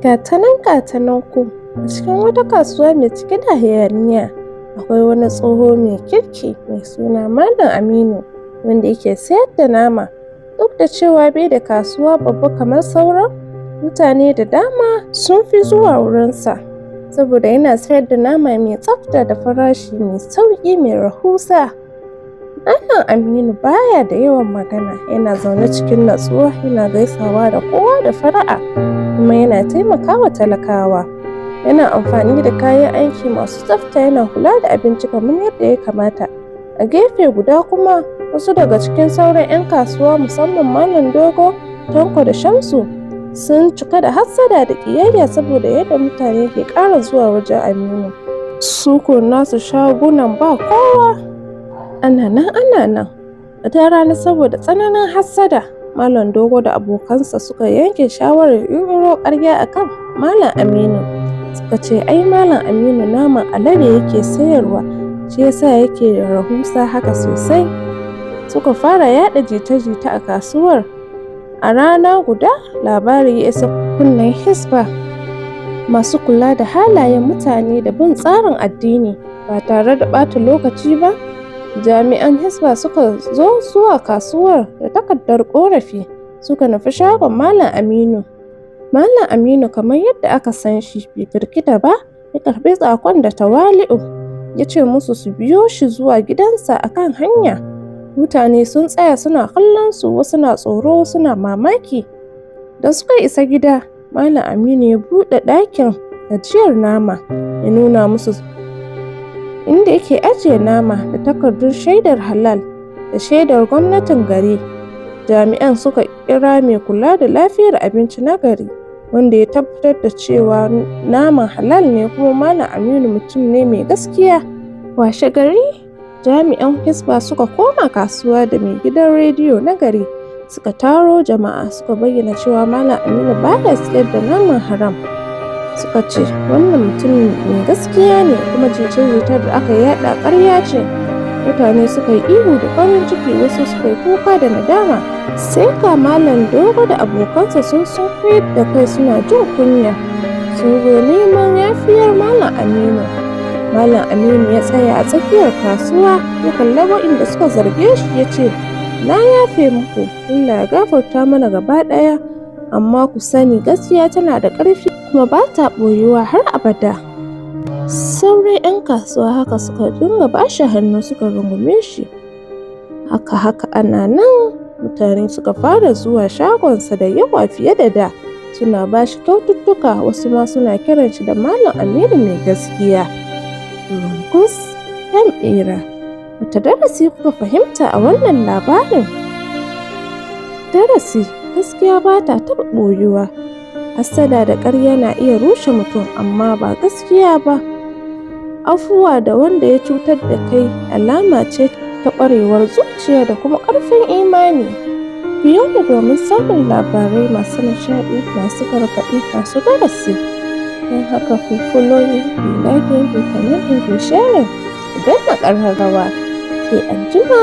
Gata nan gata nan ku, a cikin wata kasuwa mai cike da hayaniya, akwai wani tsoho mai kirki mai suna Malam Aminu wanda yake sayar da nama. Duk da cewa bai da kasuwa babba kamar sauran, mutane da dama sun fi zuwa wurinsa saboda yana sayar da nama mai tsafta da farashi mai sauƙi mai rahusa. Malam Aminu baya da yawan magana, yana zaune cikin natsuwa, yana gaisawa da kowa da fara'a, kuma yana taimakawa talakawa. Yana amfani da kayan aiki masu tsafta, yana kula da abinci kamar yadda ya kamata. A gefe guda kuma, wasu daga cikin sauran 'yan kasuwa, musamman Malam Dogo, Tanko da Shamsu, sun cika da hassada da ƙiyayya saboda yadda mutane ke ƙara zuwa wajen Aminu. Su ko nasu shagunan ba kowa. Ana nan ana nan, wata rana saboda tsananin hassada, Malam Dogo da abokansa suka yanke shawarar ƙirƙiro ƙarya a kan Malam Aminu. Suka ce ai Malam Aminu naman alade yake sayarwa, shi yasa yake da rahusa haka sosai. Suka fara yaɗa jita-jita a kasuwar. A rana guda, labari ya isa kunnen Hisba, masu kula da halayen mutane da bin tsarin addini. Ba tare da ɓata lokaci ba, jami'an Hisba suka zo zuwa kasuwar da takardar ƙorafi, suka nufi shagon Malam Aminu. Malam Aminu, kamar yadda aka san shi, bai firgita ba, ya karɓi saƙon da tawali'u, ya ce musu su biyo shi zuwa gidansa. A kan hanya, mutane sun tsaya suna kallon su, wasu na tsoro, wasu na mamaki. Da suka isa gida, Malam Aminu ya buɗe ɗakin ajiyar nama, ya nuna musu inda yake ajiye nama da takardun shaidar halal da shaidar gwamnatin gari. Jami'an suka kira mai kula da lafiyar abinci na gari, wanda ya tabbatar da cewa naman halal ne kuma Malam Aminu mutum ne mai gaskiya. Washe gari, jami'an Hisba suka koma kasuwa da mai gidan rediyo na gari, suka taro jama'a, suka bayyana cewa Malam Aminu baya sayar da naman haram. Suka ce wannan mutumin mai gaskiya ne kuma jita-jitar da aka yaɗa ƙarya ce. Mutane suka yi ihu da farin ciki, wasu suka yi kuka da nadama. Sai ga Malam Dogo da abokansa sun sunkuyar da kai suna jin kunya. Sun zo neman yafiyar Malam Aminu. Malam Aminu ya tsaya a tsakiyar kasuwa, ya kalli waɗanda suka zarge shi, ya ce, "Na yafe muku, Allah ya gafarta mana gaba ɗaya, amma ku sani, gaskiya tana da ƙarfi kuma ba ta ɓoyuwa har abada." Sauran 'yan kasuwa haka suka dinga ba shi hannu, suka rungume shi. Haka haka ana nan, mutane suka fara zuwa shagonsa da yawa fiye da da. Suna ba shi kyaututtuka, wasu ma suna kiran shi da Malam Aminu mai gaskiya. Rungus ɗan ɓera. Wata darasi kuka fahimta a wannan labarin? Darasi: gaskiya ba ta taɓa ɓoyuwa. Hassada da ƙarya na iya rushe mutum, amma ba gaskiya ba. Afuwa da wanda ya cutar da kai alama ce ta ƙwarewar zuciya da kuma ƙarfin imani. Biyo ni domin samun labarai masu nishaɗi, masu gargaɗi, masu darasi. Don haka ku following, ku liking, ku commenting, ku sharing, ku danna ƙararrawa. Sai anjima.